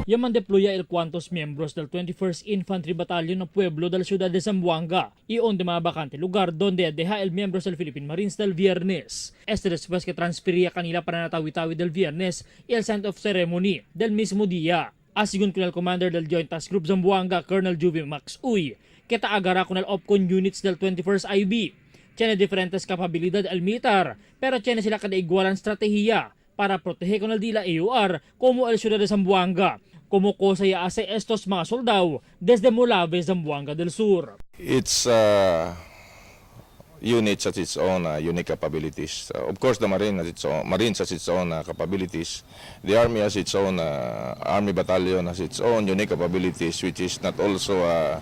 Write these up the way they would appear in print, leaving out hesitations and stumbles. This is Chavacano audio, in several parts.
Ya man deploya el cuantos miembros del 21st Infantry Battalion ng pueblo del Ciudad de Zamboanga y onde mga bakante lugar donde deja el miembros del Philippine Marines del viernes. Este después que transfería kanila para na Tawi-Tawi del viernes y el send-off ceremony del mismo día. Asigun con el commander del Joint Task Group Zamboanga, Colonel Juvie Max Uy, que taagara con el OPCON units del 21st IB. Tiene diferentes kapabilidad el militar, pero tiene sila kada igualan estrategia para proteger con el dila AUR como el ciudad de Zamboanga, como cosa ya hace estos mga soldado desde Molave, Zamboanga del Sur. Its units has its own unique capabilities. Of course, the Marines has its own capabilities. The Army has its own Army battalion has its own unique capabilities, which is not also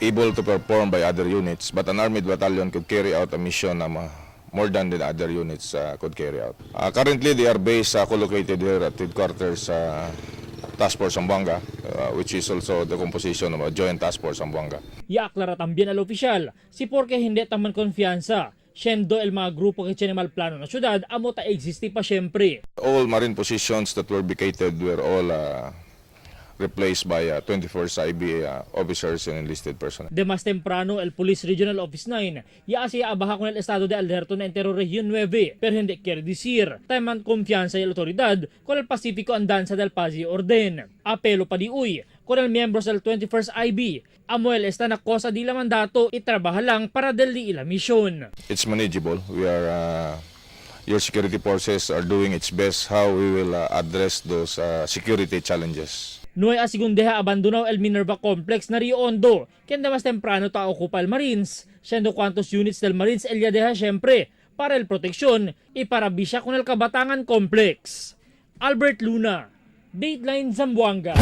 able to perform by other units. But an Army battalion could carry out a mission more than the other units could carry out. Currently, they are based collocated here at headquarters, Task Force Zamboanga, which is also the composition of a Joint Task Force Zamboanga. Ya aclara también al oficial si porque hindi taman confianza, siendo el mga grupo que tiene mal plano na syudad, amo ta existe pa siyempre. All Marine positions that were vacated were all replaced by 21st IB officers and enlisted personnel. De más temprano, el Police Regional Office 9 ya siya abaja con el estado de alerto na entero Región 9, pero hindi quiere decir taman confianza y la autoridad con el pacífico andanza del paz y orden. Apelo pa di uy con el miembros del 21st IB, Amuel está na cosa di la mandato y trabaja lang para del di ila misyon. It's manageable. Your security forces are doing its best how we will address those security challenges. Noy asigundeha abandonado el Minerva Complex na Rio Hondo, kaya mas temprano ta ocupa el Marines, siendo cuantos units del Marines el ya deja siyempre para el protección y para bisya con el Kabatangan Complex. Albert Luna, Dateline Zamboanga.